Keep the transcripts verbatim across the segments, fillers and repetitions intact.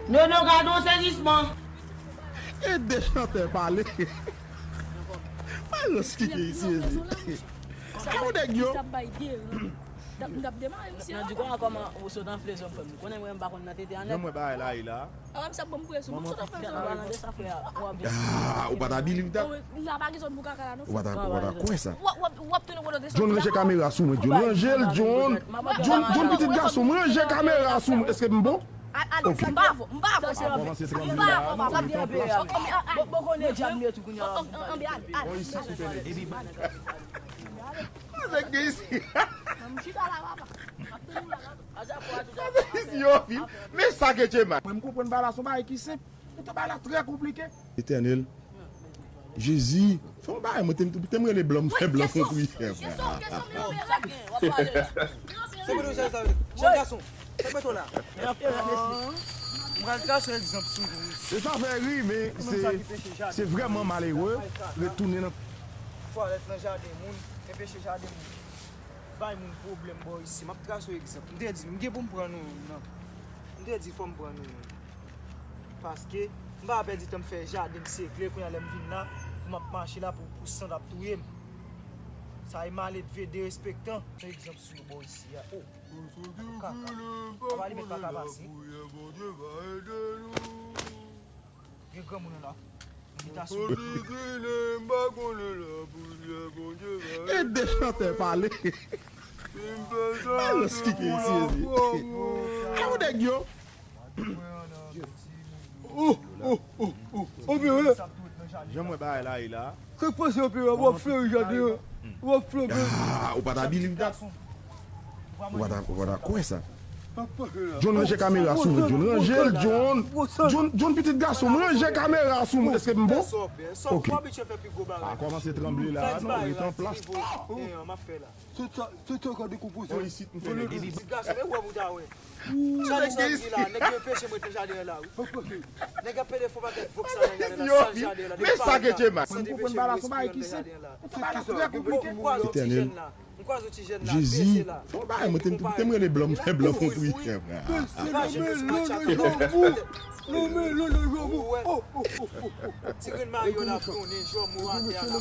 Nono, gade yon sezisman. E de chantè pale. Mwen rans ki gen isi, ezi. Kè w nèg yo. Sa bay de ran. M t ap demare misye. Nan di kòman, kòman ou sot anfle zòm frè m. Konnen mwen m pa konn nan tete a nèt. Jan mwen bagay la ye la. A, m sa bon pou sou. Manman sot anfle zòm. Pale de sa frè a. W ap byen. Ah, ou pa ta believe that. Ou la pa gen zòn pou kaka la non. Ou pa ta, ou pa ta kwè sa. W ap, w ap, w ap tounen wòl adrese. John ranje kamera sou mwen. John ranje l, John. John, John pitit gason, mwen ranje kamera sou mwen. Èske m bon? Al, al, m pa vo, m pa vo, se anbe. M pa vo, m pa vo. Bon, bon, konnen djab li tou kounye a. Anbe, al, al. Bon, isi sou tele. Avèk gen isi. M chita la, papa. M ap tann ou la, papa. Avèk isi yo vin. Men sa ke Djema. Mwen, m konprann bagay la, se yon bagay ki senp. Poutan bagay la trè konplike. Etènèl. Jezi, fè yon bagay, mwen te, te m rele blan, m fè blan fon priyè, frè. Se pou nou jèn sa, jèn gason, fè mwen la. M pral trase yon egzanp sou nou. E sa fè ri, men se, se vrèman malere retounen nan twalèt nan jaden moun, enpeche jaden moun. Bay moun pwoblèm bò isi. M ap trase yon egzanp. M te di, m gen pou m pran nou youn nan. M te di, fò m pran nou youn. Paske, m pa pèdi tan m fè jaden m sekle, kounye a lè m vin la, pou m ap mache la, pou, pou sant ap touye m. Sa e maledve, derespektan. Yon egzanp sou yo bò isi a. Oh. Kaka. Apa li met kaka pase. Gen granmoun la. Invitasyon. E de chantè pale. Mwen rans ki gen isi, ezi. Kè w nèg yo. Oh, oh, oh, oh. Anbe, wè. Jan mwen bagay la ye la. Sa k pase, anbe, wè, w ap flanbe jaden an. W ap flanbe. Ah, ou pa ta believe that. Ou pa ta, ou pa ta kwè sa. John ranje kamera sou mwen, John. Ranje l, John. John, John pitit gason, mwen ranje kamera sou mwen. Èske m bon? Ok. Pa kòmanse tranble la, non, ret an plas. Se sa, se sa ka dekonpoze. Bon, isit, m fè nèg isit. Pitit gason, men wè pou ta wè. Sa Alexandre la, nèg yo peche mwen te jaden la, wi. Nèg ap pede fò pakèt vòks sa nan jaden la, sal jaden la. Men sa ke Djema. Mwen konprann bagay la, se yon bagay ki senp. Etènèl. Jezi, fè yon bagay, mwen te, te m rele blan, m fè blan fon priyè, frè. Ti grenn mayo la konnen jòm ou atè a la.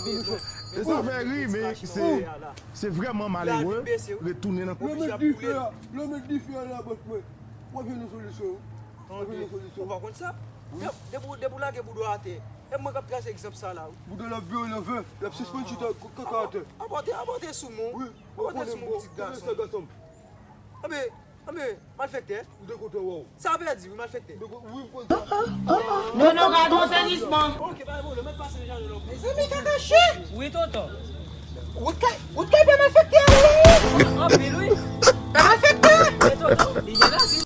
E sa fè ri, men se, se vrèman malere retounen nan. Lè w met dife a, lè w met dife a nan bòs mwen, w ap jwenn yon solisyon. W ap jwenn yon solisyon. Ou pa konn sa? Depi, depi w lage bouda w atè, e mwen k ap trase egzanp sa la, wi. Bouda l ap vire nan ven, l ap sispann chita kaka atè. Abòte, abòte sou mwen. Wi, mwen konnen, bon, konnen sa, gason m. Anbe, anbe, malfektè. Ou te kontan wè w. Sa pèdi, wi, malfektè. Ou te kontan, wi, m konn sa. Nono, gade yon sezisman. Ok, pa gen pwoblèm, mèt pase deja, non. Mezanmi, kaka chen. Wi, tonton. Ou kay, ou kay pè malfektè.